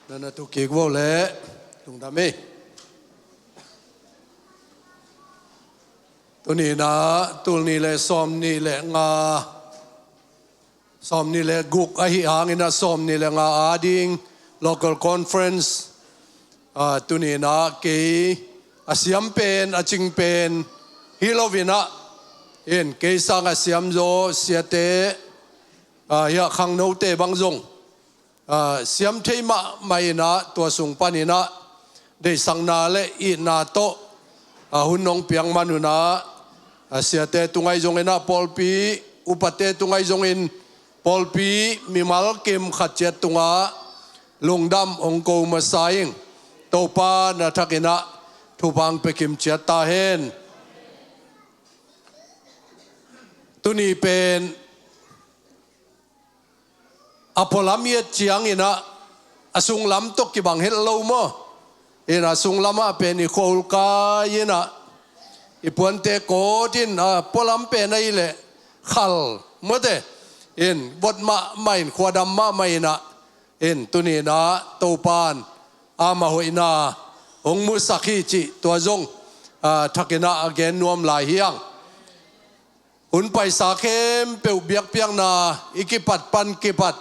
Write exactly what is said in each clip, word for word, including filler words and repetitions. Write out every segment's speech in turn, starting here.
Na na tu kik vo le, lungdam ei. Tuni na, tul nih le sawm nih le nga, sawm nih le guk ahi hangin a sawm nih le nga ading local conference, ah, tuni na kei a siam pen, a cing pen hi lo in ah, in kei sang a siam zaw siate, ah, hiah khangnote bang zong, ah, siam thei mahmah in ah, tua sung panin ah deihsakna le itna tawh, ah, hun hong piak man un ah, ah, siate tungah zong in ah, pawlpi upate tungah zong in, pawlpi mimal kim khat ciat tungah lungdam hong ko masa ing. Topa na thak in ah thupha hong pia kim ciat ta hen. Tuni pen a pualam i et ciangin ah, a sunglam tawh kibang het lo maw? In a sunglam ah pen i khua-ul kai in ah, i puante kawt in, a pualam pen ahih leh khal mawte, in vot mahmah in, khuadam mahmah in ah, in tuni na Topan amah hoihna hong musak hi cih tua zong, ah, thak in ah a gen nuam lai hi hang. Hun paisa khempeuh biakpiakna i kipat pan kipat,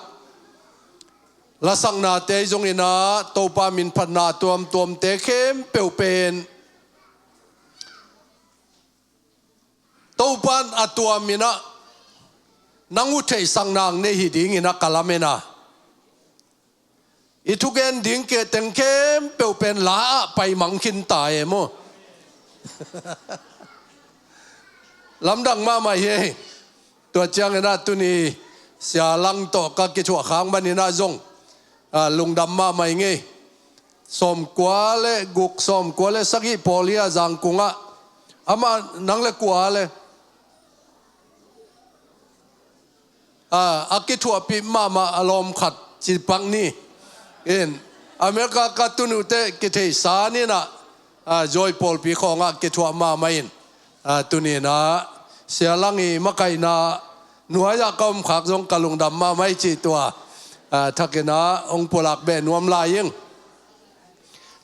lasaknate zong in ah, Topa min phatna tuamtuamte khempeuh pen Topan a tuam in ah nang uh theihsakna nei hi dingin ah ka lamen a, i thugen ding kei teng khempeuh pen la ah pai mang khin ta e maw? Lamdang mahmah hi ei. Tua ciangin ah tuni Sia Lang tawh ka kithuah khak manin ah zong, ah, lungdam mahmah ing ei. Sawmkua le guk, sawmkua le sagih pawl hi a, Zangkung ah. Amah nang le kua le? Ah, a kithuahpih mahmah a lawm khat ci pak ni. In America ka tun uh teh kitheihsa ni in ah, ah, Joy pawlpi khawng ah kithuah mahmah in, ah, tuni in ah Sia Lang i makaihna nuai ah ka om khak zong ka lungdam mahmah hi cih tua, ah, thak in ah hong pulak beh nuam lai ing.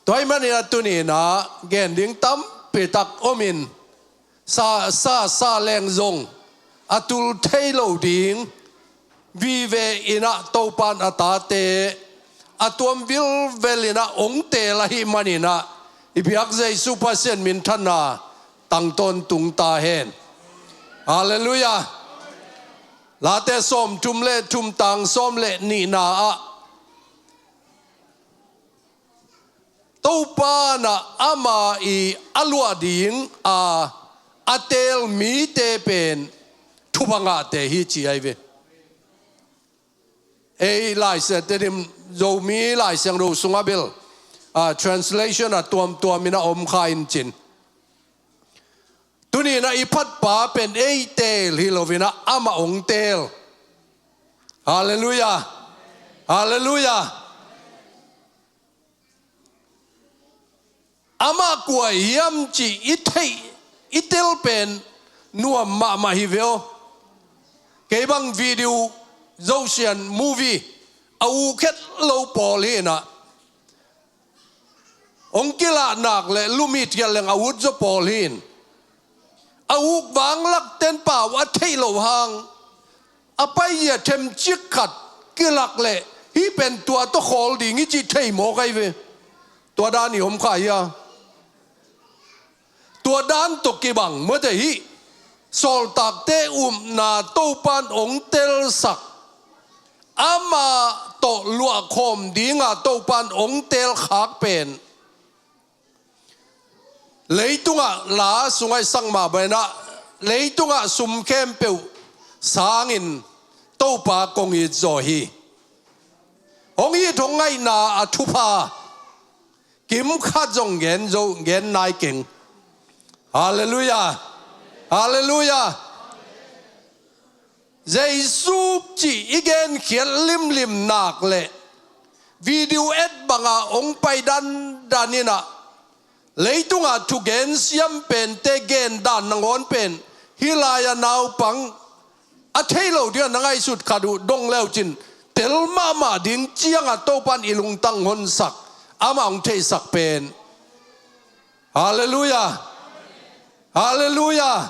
Tua ahih manin ah tuni in ah gen ding tampi tak om in, sa, sa, sa leng zong a tul thei lo ding vive in ah Topan a tate a tuam vilvel in ah hong teel ahih manin ah, i biak Jesu Pasian minthanna tang tawntung ta hen. Halleluiah. Late sawmthum le thum, tang sawm le nihna ah, Topan ah ama i a luah ding a, a teel mite pen thupha ngahte hi ci ahi ve. Ei Lai Siangtho, Tedim, Zomi Lai Siangtho sungah bel, ah, translation a tuamtuam in a om kha in cin. Tuni in ah i phatpa pen ei teel hi lo in ah, amah hong teel. Halleluiah. Halleluiah. Amah kua hiam cih i theih, i tel pen nuam mahmah hi ve aw. Kei bang video, Zosian movie a uk het lo pawl hi in ah, hong kilah nak leh lumit hial leng a ut zaw pawl hi in, a uk vanglakten pau a theih loh hang, a paizia themcik khat kilak leh hih pen tua tawh khawl ding hi cih thei mawk ahi ve. Tua dan i om kha hi a. Tua dan tawh kibang mawte, hih sawltakte upna Topan hong telsak, amah tawh luahkhawm dinga Topan hong teelkhak pen leitungah, la sungah i sak mah bangin ah, leitungah sum khempeuh sangin Topa kong it zaw hi. Hong it hong ngaihna a thupha kim khat zong gen zo, gen nai keng. Halleluiah. Halleluiah. Jesu cih i genkhiat limlim nak leh video et banga hong pai dandan in ah, leitungah thugen siam pente gen dan nangawn pen hih lai-a naupang a thei lo dingah na ngaihsut khat uh dong leucin tel mahmah ding ciangah Topan i lungtang honsak, amah hong theihsak pen. Halleluiah. Halleluiah.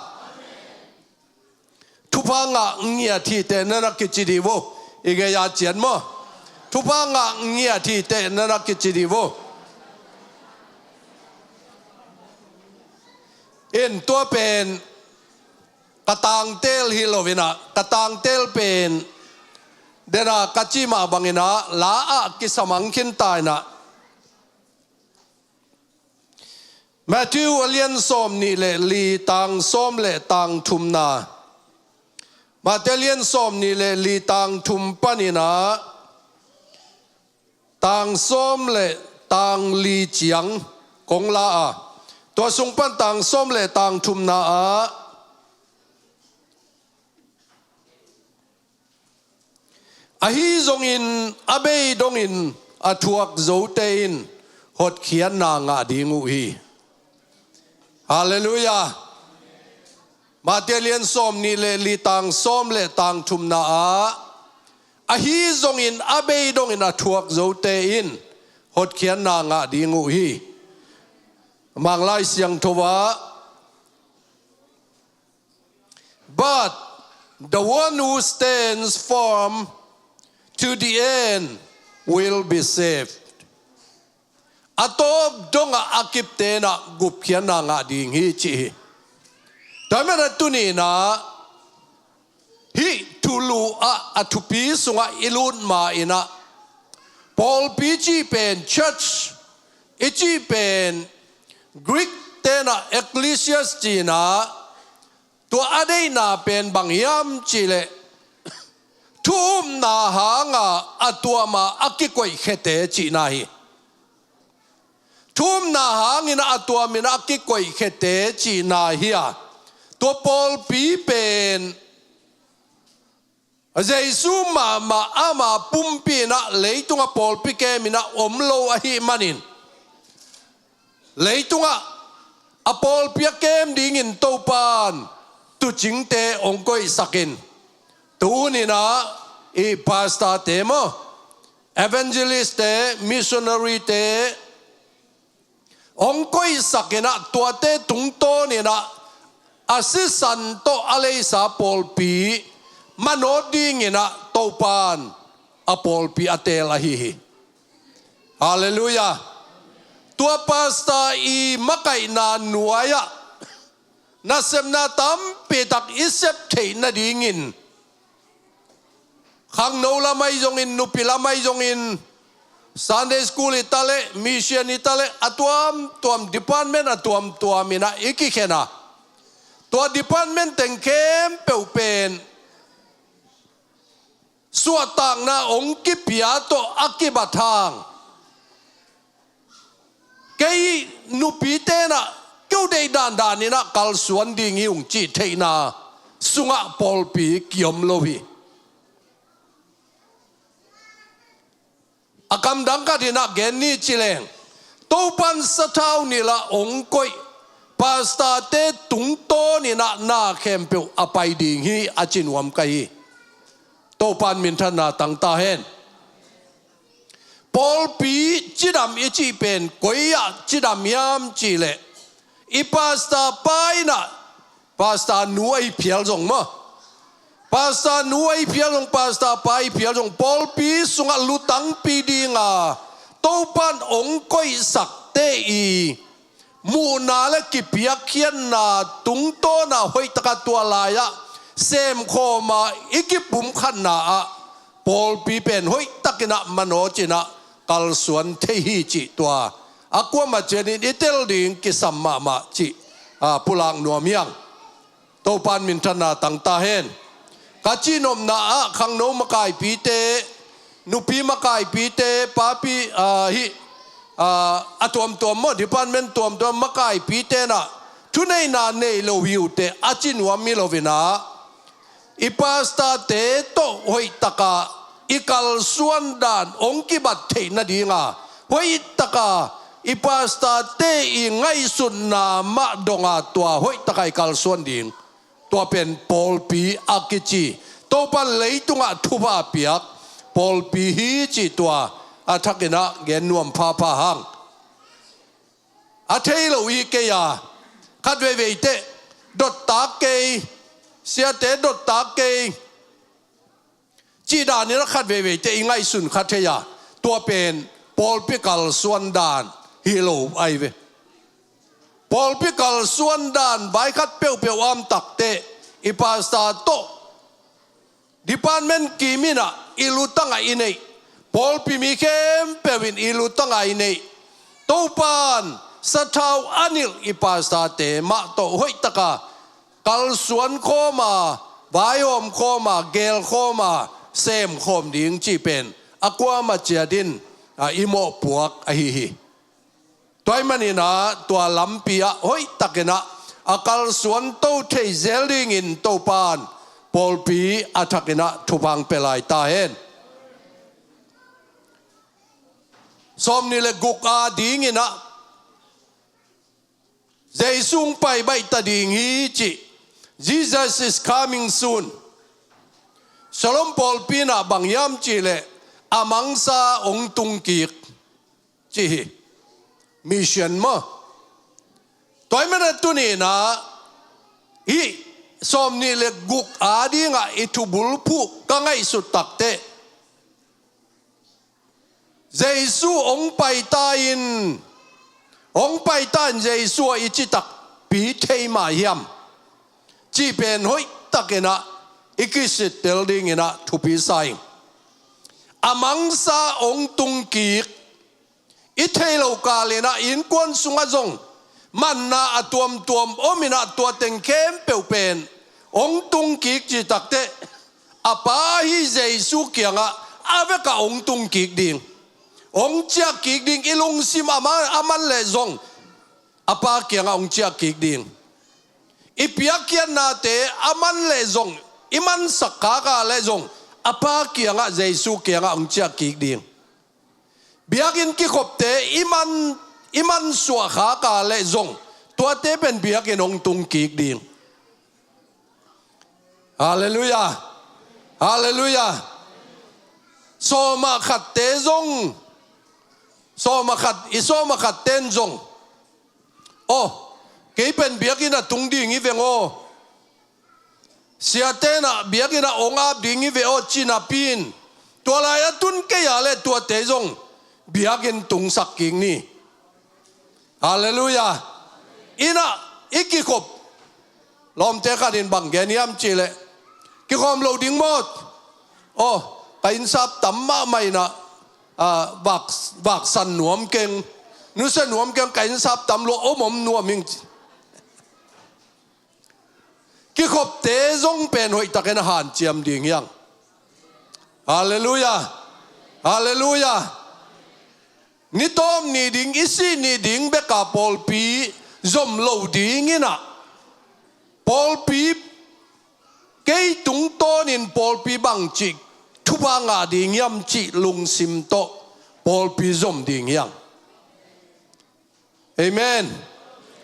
Thupha ngah ngiat hi teh na na kici dih vo. I gei-a cian maw? Thupha ngah ngiat hi teh na na kici dih vo. In tua pen ka tangtel hi lo inah, ka tangtel pen dena ka ci mah banginah la ah kisamang khin ta inah. Matthew a lian sawm nih le li tang sawm le tang thumna. Matthew a lian sawm nih le li tang thum paninah tang sawm le tang li ciang kong la a, tua sung pan tang sawm le tang thumna ah, ahi zongin a bei dongin a thuak zote in hotkhiatna ngah ding uh hi. Halleluiah. Matthew a lian sawm nih le li tang sawm le tang thumna ah, ahi zongin a bei dongin a thuak zote in hotkhiatna ngah ding uh hi. Manglai Siangtho ah, "But the one who stands firm to the end will be saved." A tawp dongah a kipte inah gupkhiatna ngah ding hi, ci hi. Tua manin tuni inah hih thulu ah a thupi sungah i lut ma inah, pawlpi cih pen, church i cih pen, Greek tenah ecclesias ci inah, tua a deihna pen bang hiam cihleh, thu-upna hanga a tuama a kikoihkhiate cihna hi. Thu-upna hangin a tuamin a kikoihkhiate cihna hi a, tua pawlpi pen Jesu mahmah ama pumpi inah leitungah pawlpi kem inah om lo ahih manin, leitungah a pawlpi a kem dingin Topan tuucingte hong koihsakin, tu-in ah i pastorte maw, evangelistte, missionaryte hong koihsak inah, tuate tungtawn inah a sisan tawh a leisa pawlpi manawh dingin ah Topan a pawlpi a teel ahi hi. Halleluiah. Tua pastor i makaihna nuai-ah nasepna tampitak i sep theih nadingin, khangno lam ahi zongin, nupi lam ahi zongin, Sunday school hi taleh, mission hi taleh, a tuamtuam, department a tuamtuam inah i kikhen a, tua department teng khempeuh pen suahtakna hong kipia tawh a kibat hang, kei nupite inah keu deih dandan inah kalsuan ding hi ung cih theihna sungah pawlpi kiom lo hi. A kamdang khat inah gen ni ci leng, Topan sathau nilh ah hong koih pastorte tungtawn inah na khempeuh a pai ding hi, a ci nuam ka hi. Topan minthanna tang ta hen. Pawlpi cidam i cih pen koi-ah cidam hiam cihleh, i pastor pa inah, pastor nu ahi phial zong maw, pastor nu ahi phial zong, pastor pa ahi phial zong, pawlpi sungah lutangpi dinga Topan hong koihsakte i muhna le kipiakkhiatna tungtawna hoihtaka tua lai-ah semkhawma i kipumkhatna ah pawlpi pen hoihtakinah manawh cinah kalsuan thei hi cih tua a kuamah cianin i tel ding kisam mahmah cih, a, pulak nuam hiang. Topan minthanna tang ta hen. Ka cihnopna ah khangno makaipite, nupi makaipite, papi, ah, hih, ah, a tuamtuam maw, department tuamtuam makaipite inah thuneihna nei lo hi uh teh a ci nuam hi lo inah, i pastorte tawh hoihtaka i kalsuan dan hong kibat theih nadinga, hoihtaka i pastorte i ngaihsutna mah donga tua hoihtaka i kalsuan ding. Tua pen pawlpi a kici. Topan leitungah thupha piak pawlpi hi cih tua a thakin ah gen nuam phapha hang. A thei lo i kei a, khat veivei teh dottak kei, siate dottak kei cih danin a khat veivei teh i ngaihsun kha thei a, tua pen pawlpi kalsuan dan hi lo ahi ve. Pawlpi kalsuan dan vai khat peuhpeuh a om tak teh i pastor tawh department kim in ah i lutang ah i neih, pawlpi mi khempeuh in i lutang ah i neih, Topa'n sathau a nilh i pastorte mah tawh hoih taka kalsuan khawm a, vaihawm khawm a, geel khawm a, sem khawm ding cih pen a kuamah ciat in, a, i mawhpuak ahi hi. Tua ahih manin ah tua lampi ah hoih takin ah a kalsuan to thei zel dingin Topa'n pawlpi a thakin ah thupha hong pia lai ta hen. Sawmnih le guk a dingin ah Jesu hong pai baih ta ding hi cih, Jesus is coming soon. Shalom pawlpi in ah bang hiam cih leh a mangsa hong tung kik cih hi. Mission maw? Tua ahih manin ah tuni in ah hih sawmnih le guk a dingah i thubulphuh ka ngaihsut tak teh Jesu hong pai ta in, hong pai ta in Jesu ah i ci takpi thei mah hiam cih pen hoih takin ah i kisittel dingin ah thupi sa ing. A mangsa hong tung kik, i thei lo kal in ah innkuan sungah zong manna a tuamtuam om in ah tua teng khempeuh pen hong tung kik cih tak teh a Pa ahi Jesu kiangah a vekah hong tung kik ding, hong ciah kik ding, i lungsim a man, a man leh zong a Pa kiangah hong ciah kik ding. I piakkhiatnate a man leh zong, i mansak khak a leh zong a Pa kiangah, Jesu kiangah hong ciah kik ding. Biakinn kikhopte i man, i mansuah khak a leh zong tuate pen biakinn hong tung kik ding. Halleluiah. Halleluiah. Sawm ah khatte zong, sawm ah khat, i sawm ah khatte in zong, aw, kei pen biakinn ah tung ding hi veng aw, siate in ah biakinn ah hong ap ding hi ve aw ci napi in, tua lai a tun kei a leh tuate zong biakinn tungsak kik ni. Halleluiah. In ah i kikhop, lawmte khat in bang gen hiam cih leh, kikhawm lo ding maw? Aw, ka innsap tam mahmah in ah, ah, vak, vaksan nuam keng, nusia nuam keng, ka innsap tam lua, om om nuam ing. Kikhopte zong pen hoih takin a hanciam ding hi hang. Halleluiah. Halleluiah. Ni tawp ni ding, i sih ni ding bek a pawlpi zom lo ding in ah, pawlpi, kei tungtawnin pawlpi bangci thupha ngah ding hiam cih lungsim tawh pawlpi zom ding hi hang. Amen.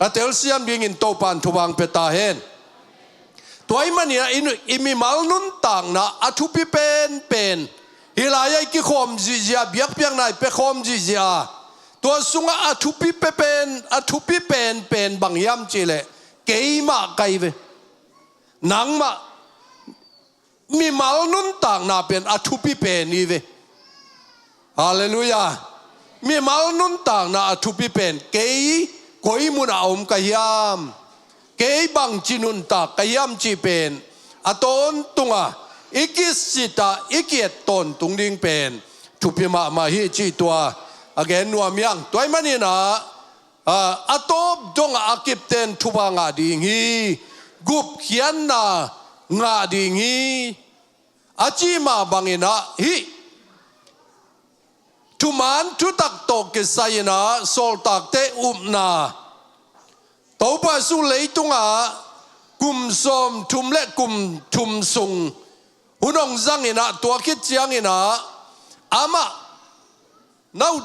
A telsiam dingin Topa'n thupha hong pia ta hen. Tua ahih manin ah i, i mimal nuntakna a thupi penpen, hih lai-ah i kikhawm zihziah, biakpiakna i pia khawm zihziah, tua sungah a thupi penpen, a thupi penpen bang hiam cih leh keimah ka hi ve. Nangmah, mimal nuntakna pen a thupi pen hi ve. Halleluiah. Mimal nuntakna a thupi pen, kei koi munah a om ka hiam, kei bangci nuntak ka hiam cih pen a tawntunga i kisit a, i ki-et tawntung ding pen thupi mahmah hi cih tua a gen nuam hi hang. Tua ahih manin ah, a, a tawp dongah a kipte in thupha ngah ding hi, gupkhiatna ngah ding hi, a cih mah bangin ah hih thuman thutak tawh kisai in ah sawltakte upna, Topa Jesu leitungah kum sawmthum le kum thum sung hun hong zang in ah, tua khit ciangin ah amah nau,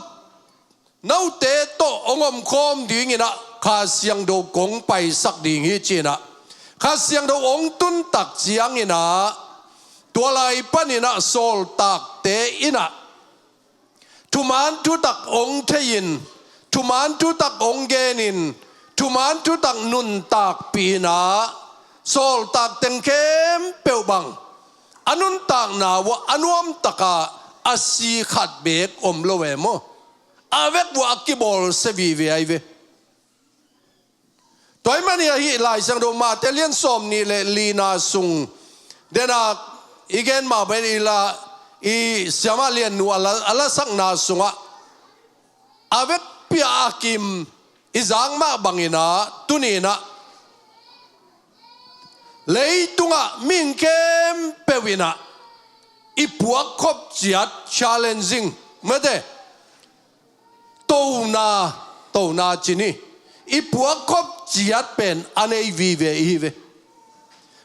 note tawh hong omkhawm dingin ah Kha Siangtho kong paisak ding hi ci-in ah, Kha Siangtho hong tun tak ciangin ah, tua lai panin ah sawltak te in ah thuman thutak hong thei-in, thuman thutak hong genin, thuman thutak nuntakpih in ah sawltak teng khempeuh bang a nuntakna uah a nuamtaka a si khat beek om lo e maw? A vek uah a kibawlsia vive ahi ve. Tua ahih manin ahi Lai Siangtho Mate lian sawmnih le lina sung, denak i gen mah bangin i la, i siamah liannu a la, a lasakna sungah a vekpi-a a kim i zak mah bangin ah tuni-in ah leitungah mihing khempeuh in ah i puakkhop ciat, challenging, mate, tona, tona ci ni, i puakkhop ciat pen a nei vive ihi ve.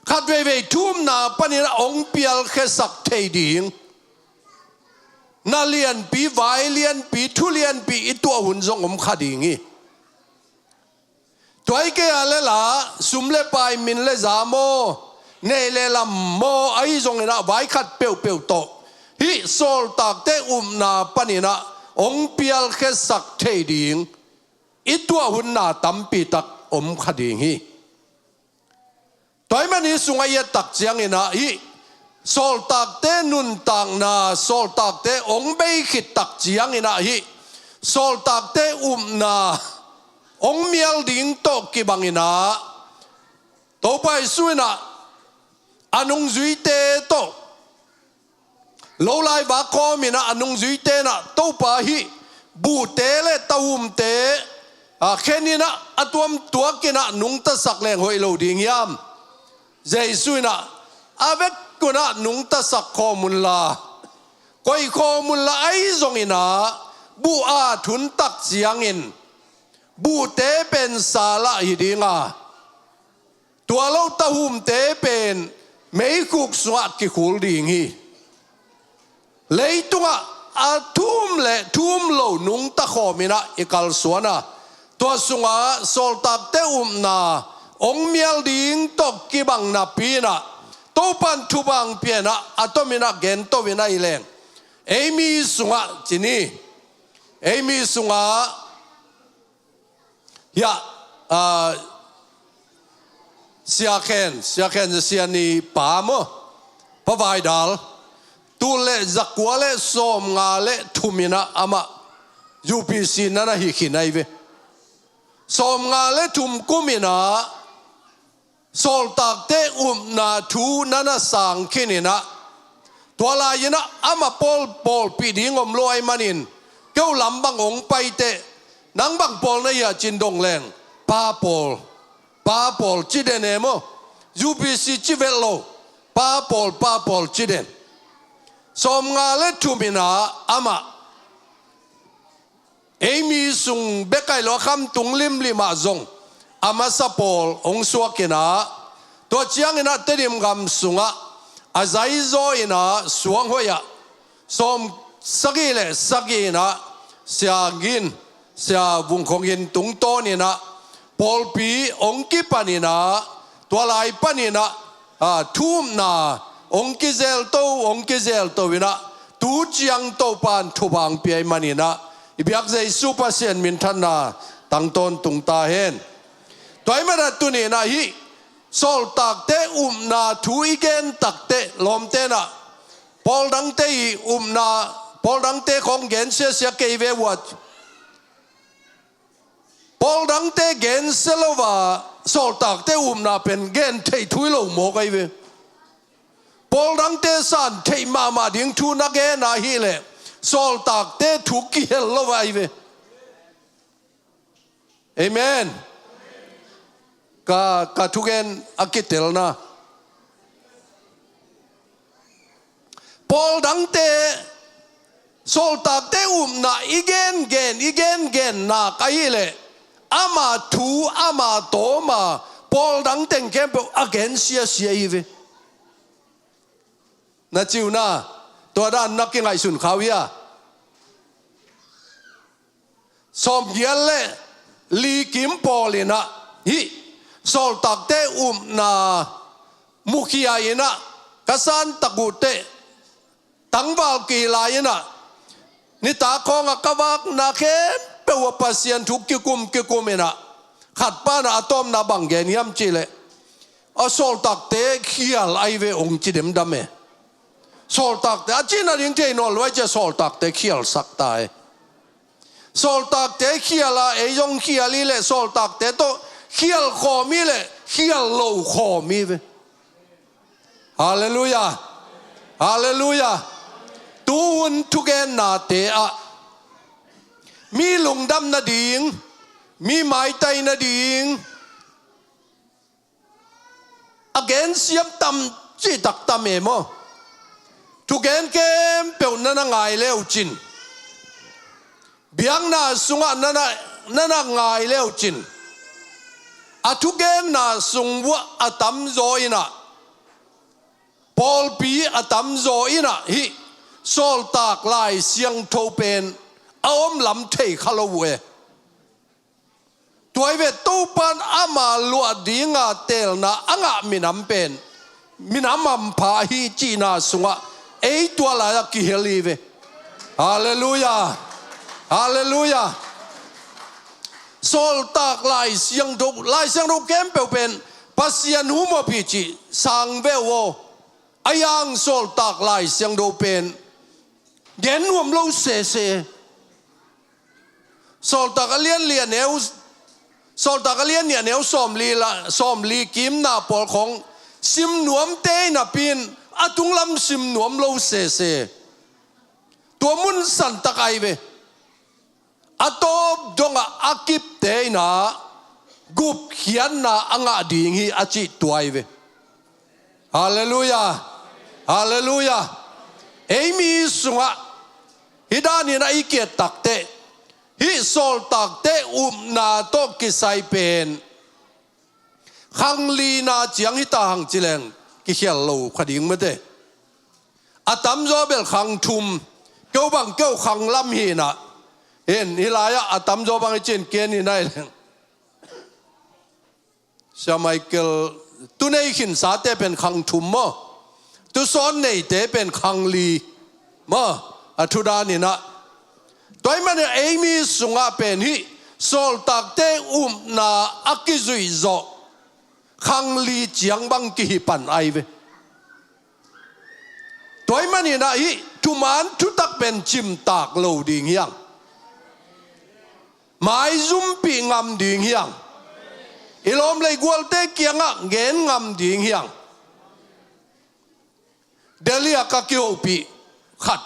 Khat veivei thu-umna panin ah hong pialkhiasak thei ding, na lianpi, vai lianpi, thu lianpi i tuah hun zong om kha ding hi. Tua hi kei a leh la, sum le pai, min le za maw, neih le lam maw, ahi zongin ah vai khat peuhpeuh tawh hih sawltakte upna panin ah hong pialkhiasak thei ding i tuah hun na tampi tak om kha ding hi. Tua ahih manin hih sungah i et tak ciangin ah hih sawltakte nuntakna, sawltakte hong bei khit tak ciangin ah hih sawltakte upna hong mial ding tawh kibangin ah Topa Jesu in ah a nungzuite tawh, lo lai vak khawmin ah a nungzuite in ah Topa, hih buhte le tahumte, a, khenin ah a tuamtuakin ah nungtasak leng hoih lo ding hiam? Jesu in ah a vek un ah nungtasak khawm unla, koih khawm unla, ahi zongin ah buh at hun tak ciangin buhte pen sal ah hi ding a, tua lo tahumte pen meikhuk sungah kikhul ding hi. Leitungah a thu-um le thu-um lo nungta khawmin ah i kalsuan a, tua sungah sawltakte upna hong mial ding tawh kibang napi-in ah Topa'n thupha hong pia-in ah a tomin ah gen to-in ah hi leng, ei mi sungah ci ni, ei mi sungah hiah, a, Sia Khen, Sia Khen, Sia Ni pa maw, Pa Vai Dal, tul le zakua le sawmnga le thum in ah amah U P C na na hih khin ahi ve. Sawmnga le thum kum in ah sawltakte upna thu na na sang khin in ah, tua lai-in ah amah pawl, pawlpih ding om lo ahih manin, keu lam bang hong pai teh, nang bang pawl na hia ci-in dong leng, Pa Paul, Pa Paul ci den e maw. U P C ci vet lo, Pa Paul, Pa Paul ci den. Sawmnga le thum in ah amah ei mi sung bek ahi lo, a khamtung limlim ah zong a masa pawl hong suak in ah, tua ciangin ah Tedim gam sungah a zaizaw in ah suang hoih ah sawmsagih le sagih in ah Sia Gin, Sia Vung Khong Gin tungtawn in ah pawlpi hong kipan in ah, tua lai panin ah, a, thu-umna hong kizel to, hong kizel to in ah, tu ciang Topa'n thupha hong pia ahih manin ah, i biak Jesu Pasian minthanna tang tawntung ta hen. Tua ahih manin ah tuni-in ah hih sawltakte upna thu i gen tak teh lawmte in ah, pawl dangte i upna, pawl dangte khawng gen siasia kei ve uh a, pawl dangte gensia lo a sawltakte upna pen gen theih thu hi lo mawk ahi ve. Pawl dangte san theih mahmah ding thu na gen ahih leh sawltakte thu kihel lo ahi ve. Amen. Ka, ka thugen a kitelna. Pawl dangte, sawltakte upna i gengen, i gengen nak ahih leh ama thu, ama tawm a pawl dang teng khempeuh a gen siasia hi ve. Na ci uh na, tua dan na kingaihsun kha uh hia? Sawmgiat le li kim pawl in ah hih sawltakte upna mukhia in ah ka santak uh teh, Tangval kihih lai-in ah, nitak khawngah ka vakna khempeuh ah Pasian thu kikum kikum in ah, khat pan ah a tawpna bang gen hiam cih leh, a sawltakte khial ahi ve, hong ci demdam e. Sawltakte a cihna ding thei nawn lo ahih ciang sawltakte khialsak ta e. Sawltakte khial a, ei zong khial hi leh, sawltakte tawh khial khawm hi leh khial lo khawm hi ve. Halleluiah. Halleluiah. Tu hun thugennate ah mi lungdam nading, mi maitai nading a gensiam tam cihtak tam e maw? Thugen khempeuh na na ngai leucin, biakna sungah na na, na na ngai leucin, a thugenna sung uah a tamzaw in ah, pawlpi a tamzaw in ah hih Sawltak Lai Siangtho pen a om lam thei kha lo uh e. Tua hi ve, Topan ama luah dinga teelna a ngah minam pen minam hampha hi cihna sungah ei tua lai-ah kihel hi ve. Halleluiah. Halleluiah. Sawltak Lai Siangtho, Lai Siangtho khempeuh pen Pasian hum uh hi cih sang ve uh aw. A hiang Sawltak Lai Siangtho pen gen nuam lo sese. Sawltak a lian li a neu, Sawltak a lian nih a neu sawmli la, sawmli kimna pawl khawng sim nuamte hi napi-in a tunglam sim nuam lo sese. Tua mun santak ahi ve. A tawp dongah a kipte in ah gupkhiatna a ngah ding hi a cih tua hi ve. Halleluiah. Halleluiah. Ei mi sungah hih danin a i kiat takteh, hih sawltakte upna tawh kisai pen khanglina ciang hi ta hang ci leng kikhial lo kha ding mate. A tamzaw bel khang thum, keu bang keu khang lam hi in ah. Hin hih lai-ah a tamzaw bang hi cin kian hi nai leng, Sia Michael, tu nei khinsate pen khang thum maw? Tu sawn neite pen khang li maw? A thu danin ah. Tua ahih manin ei mi sungah pen hih sawltakte upna a kizuih zawh khang li ciang bang kihi pan ahi ve. Tua ahih manin ah hih thuman thutak pen cimtak lo ding hi hang. Maizumpih ngam ding hi hang. I lawm lei gualte kiangah gen ngam ding hi hang. Delhi ah ka kihopih khat,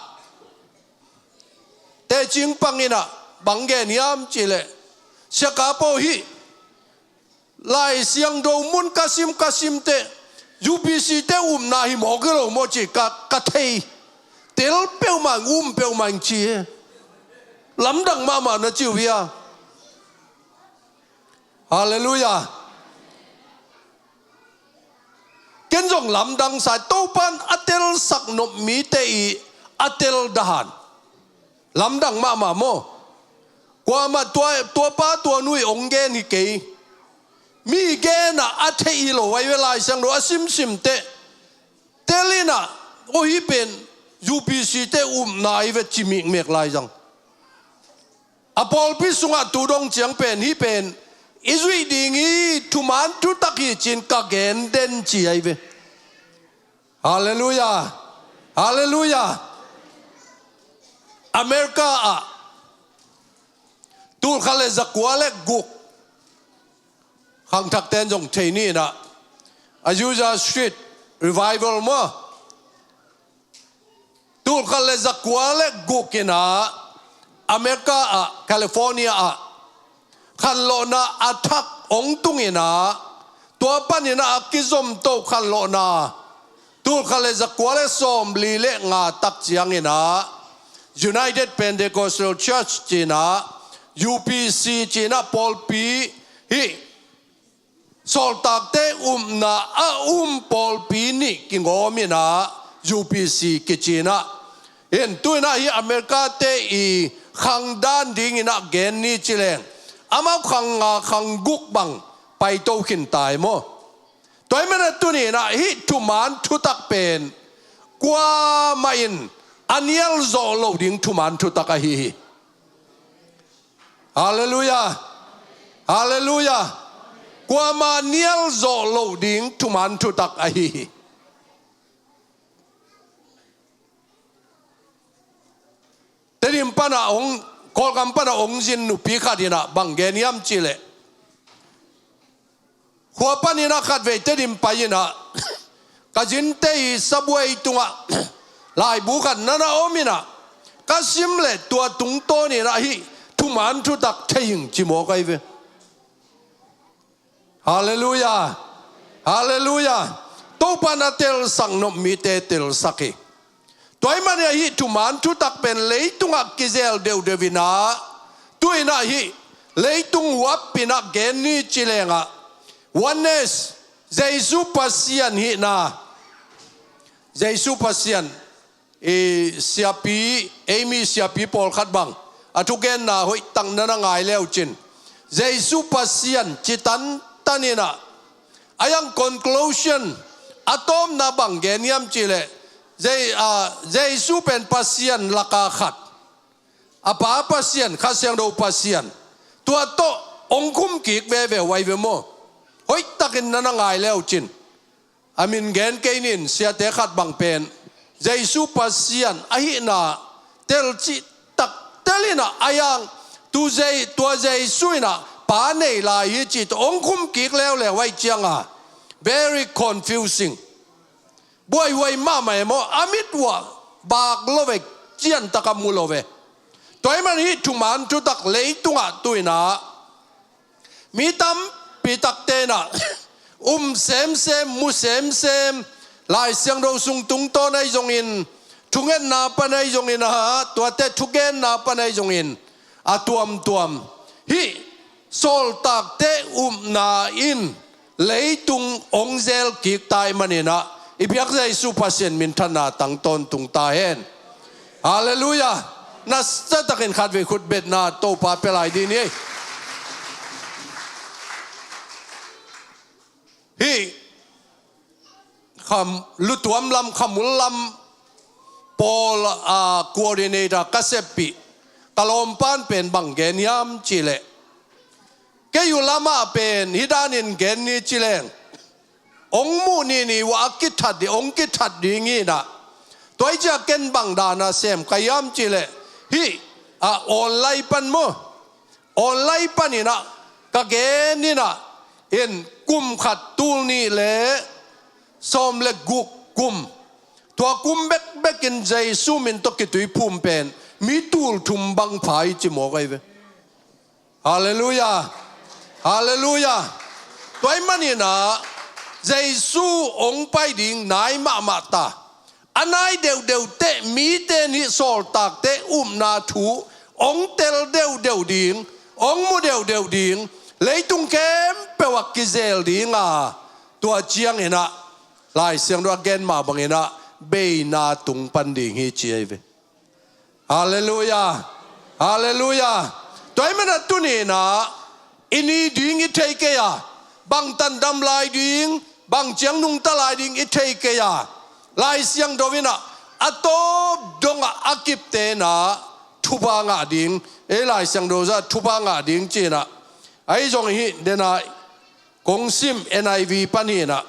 tecing pang in ah bang gen hiam cih leh, Sia Kap aw, hih Lai Siangtho mun ka sim ka simteh U P C te upna hi mawk hi lo maw ci ka, ka thei. Tel peuhmah ing, um peuhmah ing ci hi. Lamdang mahmah na ci uh hi a. Halleluiah. Ken zong lamdang sa, Topan a telsak nop mite i a tel dahan. Lamdang mahmah maw? Kuamah tua, tua pa tua nu i hong gen hi kei. Mi genah a thei hi lo ahi ve, Lai Siangtho a simsimteh. Tel in ah, aw, hih pen U P C te upna ahi ve ci mikmek lai zang. A pawlpi sungah tu dong ciang pen, hih pen i zuih ding hi, thuman thutak hi ci-in ka gen den ci ahi ve. Halleluiah. Halleluiah. America ah tulkhat le zakua le guk, khangthakte in zong thei ni in ah, Azusa Street Revival maw? Tulkhat le zakua le guk in ah America ah, California ah khanlawhna a thak hong tung in ah, tua panin ah a kizomto khanlawhna tulkhat le zakua le sawmli le nga tak ciangin ah United Pentecostal Church ci-in ah, U P C ci-in ah pawlpi, hih sawltakte upna a um pawlpi nih kingawm in ah U P C kici in ah. Hin tu in ah hih America te i khang dan dingin ah gen ni ci leng, amau khang nga khang guk bang paito khin ta hi maw? Tua ahih manin ah tuni in ah hih thuman thutak pen kuamah in a nial zawh loh ding thuman thutak ahi hi. Halleluiah. Halleluiah. Kuama nial zawh loh ding thuman thutak ahi hi. Tedim pana ong, Kawlgam pana ong zin nupi khat inah bang gen hiam cihleh, khua paninah khatvei Tedim pai inah ka zinte i sabuai tungah laibu khat nana om inah ka sim leh tua tungtawn inah hih thuman thutak thei ing ci mawk ahi ve. Halleluiah. Halleluiah. Topa na telsak nop mite telsak hi. Tua ahih manin hih thuman thutak pen leitungah kizel deuhdeuh inah, tu inah hih leitung huap inah gen ni ci lengah, oneness, Jesu Pasian hihna, Jesu Pasian, i siapi, eimi siapi pawlkhat bang a thugenna hoihtak nana ngai leucin, Jesu Pasian ci tantan inah, a yang conclusion, a tawpna bang gen hiam cihleh, Je-, a, Jesu pen Pasian laka khat, a Pa Pasian, Kha Siangtho Pasian, tua tawh ong khum kik veve uh ahi ve maw? Hoihtakin nana ngai leucin. A min gen kei nin, siate khat bang pen Jesu Pasian ahihna telcih tak tel inah, a yang tu Je-, tua Jesu inah Pa nei lai hi cih tawh ong khum kik leuleu ahih cianga very confusing. Buaihuai mahmah e maw, a mit uah bak lo ve, ciantak a mu lo ve. Tua ahih manin hih thuman thutak leitungah tu inah mi tampi takte inah um semsem, mu semsem, Lai Siangtho sung tungtawn ahi zongin, thungetna pan ahi zongin, aha, tuate thugenna pan ahi zongin, a tuamtuam hih sawltakte upna in leitung ong zel kik ta ahih maninah, i biak Jesu Pasian minthanna tang tawntung ta hen. Halleluiah. Nasatakin khatvei khutbetna Topa pia lai dih ni. Hih kham, lutuam lam, khamul lam pawl, a, coordinator ka seppih ka lawmpan pen bang gen hiam cihleh, kei uh lamah pen hih danin gen ni ci leng, ong muh nihnih uah a kithat ding, ong kithat ding inah. Tua ahih ciang ken bang dana sem ka hiam cihleh, hih, a, online pan maw, online paninah ka gen inah, in kum khat tul nih le sawm le guk kum, tua kum bekbekin Jesu min tawh kituiphum pen mi tul thum bang pha hi ci mawk ahi ve. Halleluiah. Halleluiah. Tua ahih maninah Jesu ong pai ding nai mahmah ta. A nai deuhdeuh teh mite in hih sawltakte upna thu ong tel deuhdeuh ding, ong mu deuhdeuh ding, leitung khempeuh ah kizel dinga, tua cianginah Lai Siangtho a gen mah banginah beina tung pan ding hi ci ahi ve. Halleluiah. Halleluiah. Tua ahih manin a tuninah i ni ding i thei kei a, bang tandam lai ding, bang ciang nungta lai ding i thei kei a, Lai Siangtho inah a tawp dongah a kipte inah thupha ngah ding, ei Lai Siangtho zah thupha ngah ding cinah, ahi zong hih denah kong sim N I V pan hinah,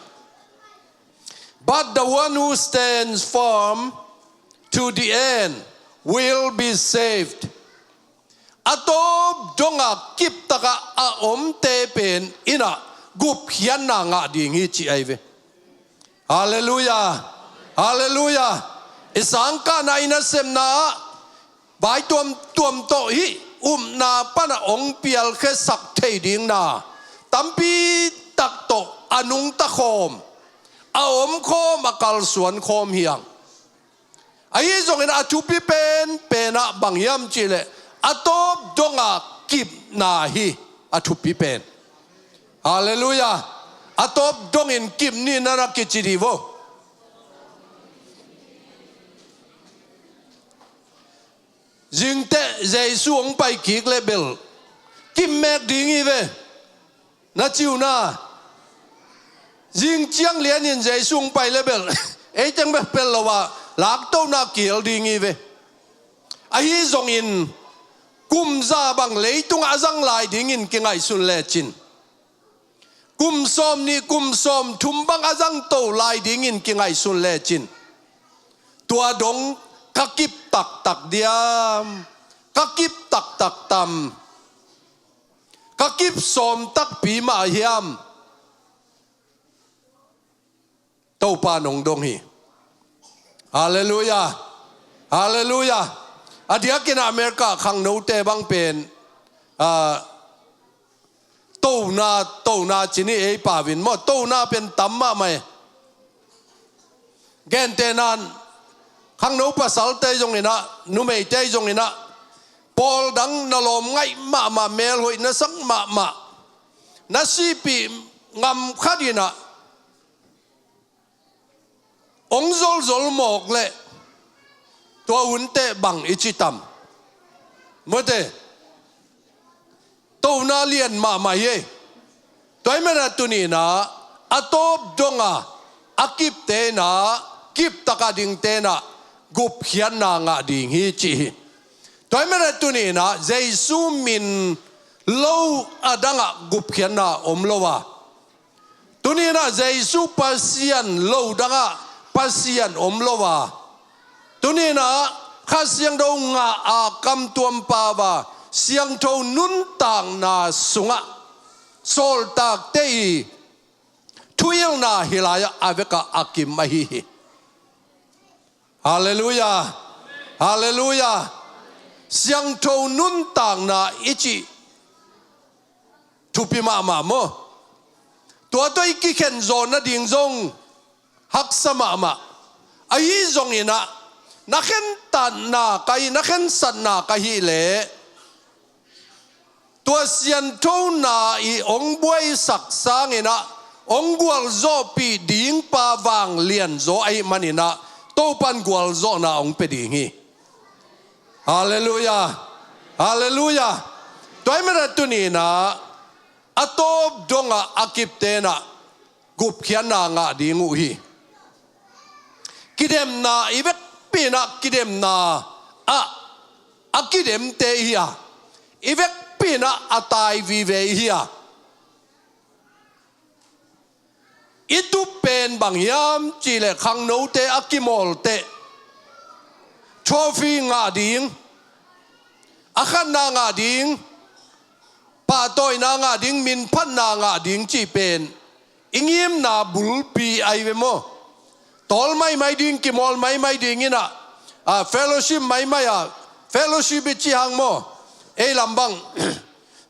"But the one who stands firm to the end will be saved." A tawp donga kiptaka a omte pen inah gupkhiatna ngah ding hi ci ahi ve. Halleluiah. Halleluiah. I sangkahna i nasepna ah vai tuamtuam tawh hih upna pana ong pialkhiasak thei dingna tampi tak tawh a nungta khawm, a om khawm, a kalsuan khawm hi hang. Ahi zongin a thupi penpen ah bang hiam cihleh a tawp donga kipna hi a thupi pen. Halleluiah. A tawp dongin kip ni nanah kici dih vo. Zingteh Jesu hong pai kik leh bel kip mek ding hi ve. Na ci uh na. Zing ciang lianin Jesu hong pai leh bel ei teng bek pel lo ah Laktohna kihel ding hi ve. Ahi zongin kum za bang leitungah a zang lai dingin kingaihsun lecin, kum sawm nih kum sawm thum bang a zangto lai dingin kingaihsun lecin, tua dong ka kip taktak diam? Ka kip taktak tam? Ka kip sawm takpi mah hiam? Topa nong dong hi. Halleluiah. Halleluiah. A diakin America khangnote bang pen, ah, tona, tona ci ni ei pau in maw, tona pen tam mahmah e. Gentehna in khangno pasalte zong in ah, numeite zong in ah, pawl dang na lawm ngaih mahmah, mel hoih na sak mahmah, na sihpih ngam khat in ah, ong zolzol mawk leh tua hun teh bang i ci tam? Mawte, tona lian mahmah hi. Tua ahih manin ah tuni in ah a tawp dong a, a kipte in ah, kip tak a dingte in ah gupkhiatna ngah ding hi ci hi. Tua ahih manin ah tuni in ah Jesu min lo a dang ah gupkhiatna om lo a, tuni in ah Jesu Pasian lo dang ah Pasian om lo a, tuni in ah Kha Siangtho ngah a, kam tuam pau a, siangtho nuntakna sungah sawltakte i thuhilhna hih lai-ah a vekah a kim ahi hi. Halleluiah. Halleluiah. Siangtho nuntakna i cih thupi mahmah maw? Tua tawh i kikhen zawh nading zong haksa mahmah. Ahi zongin ah na khentatna ka hih, na khensatna ka hih leh, tua sianthona i ong buaisak sangin ah ong gualzawhpih ding pa vanglian zaw ahih manin ah Topan gualzawhna ong pia ding hi. Halleluiah. Halleluiah. Tua ahih manin ah tuni in ah a tawp dong ah a kipte in ah gupkhiatna ngah ding uh hi. Kidemna, i vekpi in ah kidemna ah a kidemte i hi a, i vekpi in ah a tai vive i hi a, i tup pen bang hiam cih leh khangnote a kimawl teh trophy ngah ding, a khatna ngah ding, pahtawina ngah ding, minphatna ngah ding cih pen i ngimna bulpi ahi ve maw? Tawl maimai ding, kimawl maimai ding in ah, a, fellowship maimai a, fellowship i cih hang maw, ei lam bang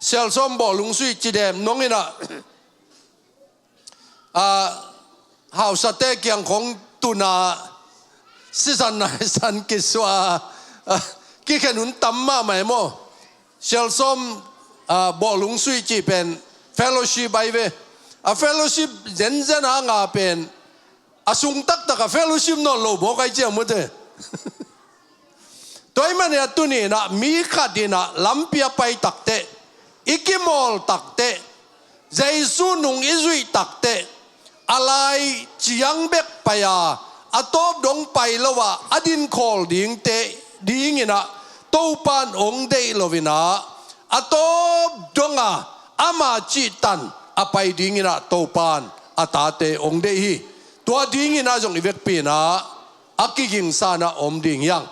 Sialsawm Bawh Lungsuih cidem nong in ah, a, hausate kiang khong tun a sisan naisan kisuah a, a, kikhen hun tam mahmah e maw? Sialsawm, a, Bawh Lungsuih cih pen fellowship ahi ve. A fellowship zenzen a nga pen a sung taktak a fellowship nawn lo mawk ahi ciang mawte. Tua ahih manin ah tuni in ah mi khat in ah lampi a pai tak teh, i kimawl tak teh, Jesu nung i zuih tak teh, a lai ciang bek pai a, a tawp dong pai lo a, a dinkhawl dingte ding in ah Topan ong deih lo in ah, a tawp dong a ama cihtan a pai ding in ah Topan a tate ong deih hi. Tua ding in ah zong i vekpi in ah a kigingsa in ah om ding hi hang.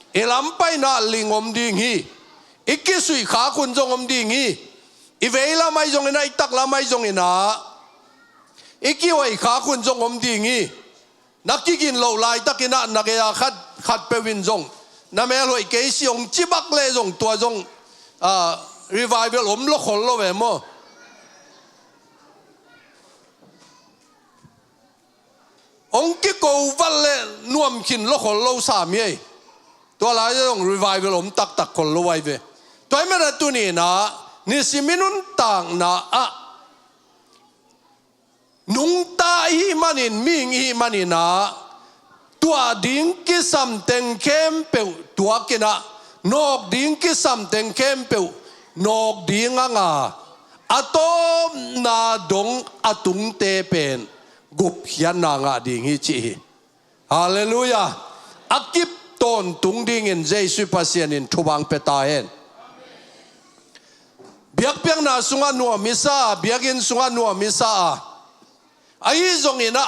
I lam pai in ah ling om ding hi. I kisuih khak hun zong om ding hi. I vei lam ahi zongin ah, i tak lam ahi zongin ah, i kihoih khak hun zong om ding hi. Na kigin loh laitak in ah na gei a khat, khat peuh in zong na mel hoih kei si ong ci bak leh zong tua zong, a, revival om lo khol lo ve maw? Ong kiko vat leh nuam khin lo khol lo sam hi ei. Tua lai zong revival om taktak khol lo ahi ve. Tua ahih manin ah tuni in ah nisim i nuntakna ah nungta i hih manin, mihing i hih manin ah, tuah ding kisam teng khempeuh tuak in ah, nawk ding kisam teng khempeuh nawk ding a nga, a tawpna dong a tungte pen gupkhiatna ngah ding hi ci hi. Halleluiah. a kip tawntung dingin Jesuh Pasian in thupha pia ta hen. Biakpiakna sungah nuam i sa a, biakinn sungah nuam i sa a, ahi zongin ah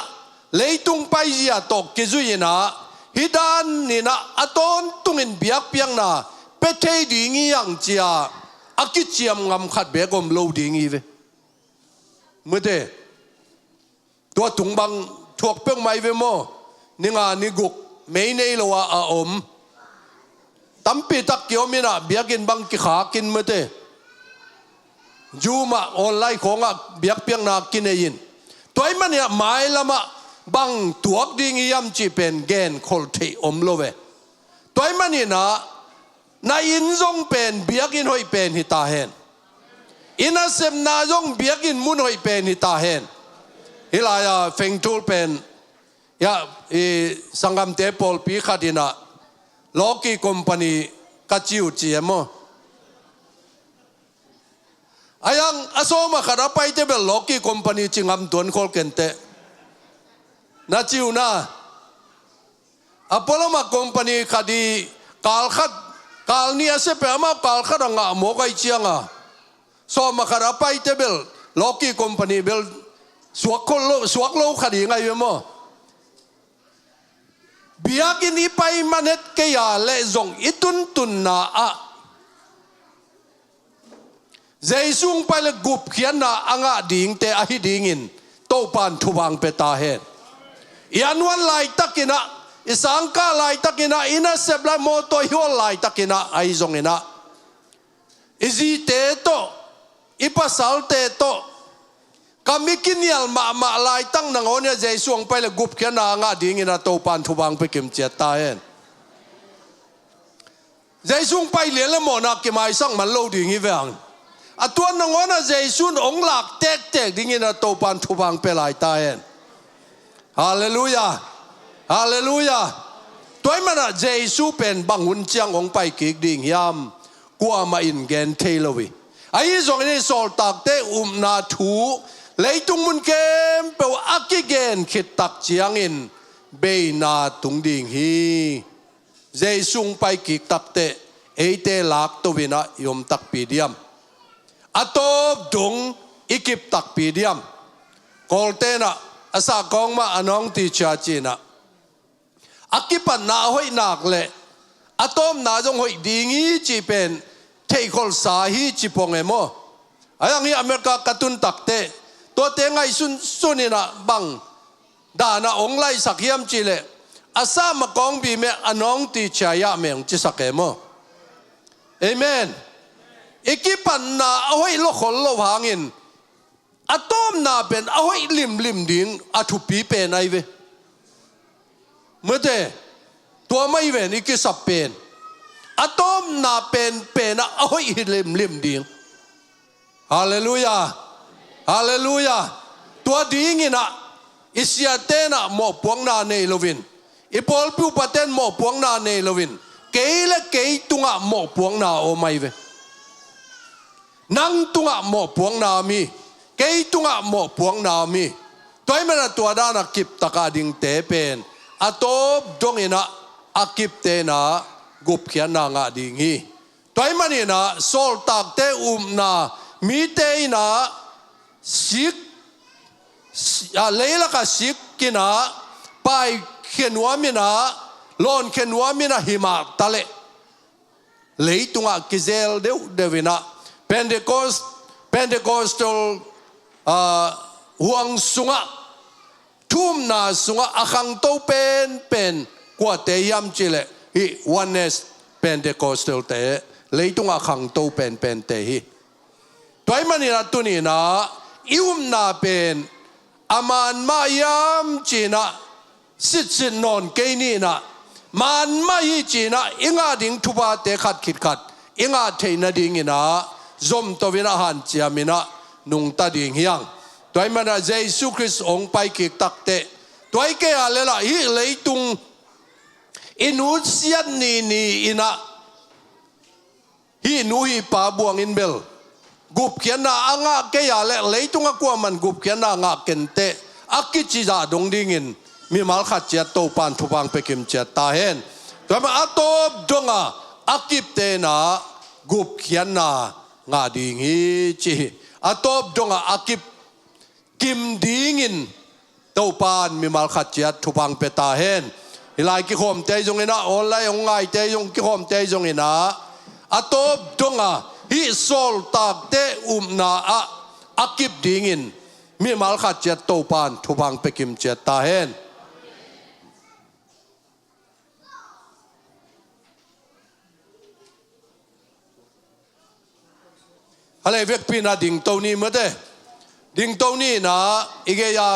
leitung paizia tawh kizui in ah, hih dan in ah a tawntungin biakpiakna pia thei ding hi hang ci a, a kiciam ngam khat beek om lo ding hi ve. Mute, tua tung bang thuak peuhmah hi ve maw? Ni nga ni guk mei nei lo a a om. Tampi tak kiom in ah biakinn bang kikhak in mute. Zoom ah online khawngah biakpiakna kinei in. Tua ahih manin ah mailam ah bang tuak ding hiam cih pen genkholh theih om lo ve. Tua ahih manin ah na inn zong pen biakinn hoih pen hi ta hen. I nasepna zong biakinn mun hoih pen hi ta hen. Hih lai-a Fengtul pen, ya, i sanggamte pawlpi khat in ah Loki company ka ci uh ci e maw? Ahi hang a sawm a khat a paite bel Loki company ci ngam tuan khol kei inteh. Na ci uh na. A pualam ah company khat i kal khat, kal nih a sia pen amau kal khat a ngah mawk ahih ciang a, sawm a khat a paite bel Loki company bel suak khol lo, suak lo khat hi ngai ve maw? Biakinn i pai man het kei a leh zong i tuntunna ah Jesuh hong pai leh gupkhiatna a ngah dingte ahi dingin Topa'n thupha pia ta hen. I annual laitakin ah, i sangkah laitakin ah, i nasep lai mawtaw i hawl laitakin ah, ahi zongin ah, i zite tawh, i pasalte tawh kam i kinial mahmah laitak nangawn in ah Jesuh hong pai leh gupkhiatna a ngah dingin ah Topa'n thupha pia kimciat ta hen. Jesuh hong pai lian leh mawhna kimaisak man lo ding hi ve hang. A tua nangawn ah Jesuh in hong lak tektek dingin ah Topa'n thupha pia lai ta hen. Halleluiah. Halleluiah. Tua ahih manin ah Jesuh pen bang hun ciang hong pai kik ding hiam, kuamah in gen thei lo hi. Ahi zongin hih Sawltakte upna thu leitung mun khempeuh a kigen khit tak ciangin beina tung ding hi. Jesuh hong pai kik takteh eite lakto in ah i om takpi diam? A tawp dong i kip takpi diam? Kawlte'n ah a sahkawng mah a nawngticia ci-in ah, a kipatna a hoih nak leh a tawpna zong hoih ding hi cih pen theihkholhsa hi ci pong e maw? Ahi hang hih America ka tun takteh tuate ngaihsunsun in ah bang dan ah hong laihsak hiam cih leh, a sah mah kawng bi meh, a nawngticia yah meh hong cisak e maw? Amen. I kipatna a hoih lo khol lo hangin a tawpna pen a hoih limlim ding a thupi pen ahi ve. Mute, tua mah hi ven i kisap pen. A tawpna penpen ah a hoih hi limlim ding. Halleluiah. Halleluiah. Tua dingin ah i siate'n ah mawhpuakna nei loin, i pawlpi upate'n mawhpuakna nei loin, kei leh kei tungah mawhpuakna a om ahi ve. Nang tungah mawhpuakna om hi. Kei tungah mawhpuakna om hi. Tua ahih manin ah tua dan a kiptak a dingte pen a tawp dongin ah a kipte in ah gupkhiatna ngah ding hi. Tua ahih manin ah Sawltakte upna mite in ah sik, si-, ah, leilak ah sik in ah, paikhia nuam in ah, lawnkhia nuam in ah hi mah ta leh, leitungah kizel deuhdeuh in ah Pentecost, Pentecostal, ah, huang sungah, thu upna sungah a khangto penpen kuate hiam cih leh hih Oneness Pentecostal-te, leitungah a khangto penpente hi. Tua ahih manin ah tuni-in ah i upna pen a man mah hiam ci-in ah sitsit nawn kei ni in ah, man mah hi ci-in ah i ngah ding thuphate khat khit khat i ngah theih nadingin ah zomto in ah hanciam in ah nungta ding hi hang. Tua ahih manin ah Jesuh Khrist hong pai kik takteh, tua hi kei a leh lah hih leitung i nusiat ni ni in ah, hih nu hih pa buangin bel gupkhiatna a ngah kei a leh, leitungah kuaman gupkhiatna ngah kei inteh, a kici zah dong dingin mimal khat ciat Topa'n thupha pia kimciat ta hen. Tua mah a tawp dongah a kipte in ah gupkhiatna ngah ding hi ci hi. A tawp dongah a kip kim dingin Topa'n mimal khat ciat thupha pia ta hen. Hih lai kikhawmte zongin ah, online hong ngaite zong kikhawmte zongin ah, a tawp dongah hih sawltakte upna ah a kip dingin mimal khat ciat Topa'n thupha pia kim ciat ta hen. A lei vekpi in ah dingto ni mate. Dingto ni in ah i gei-a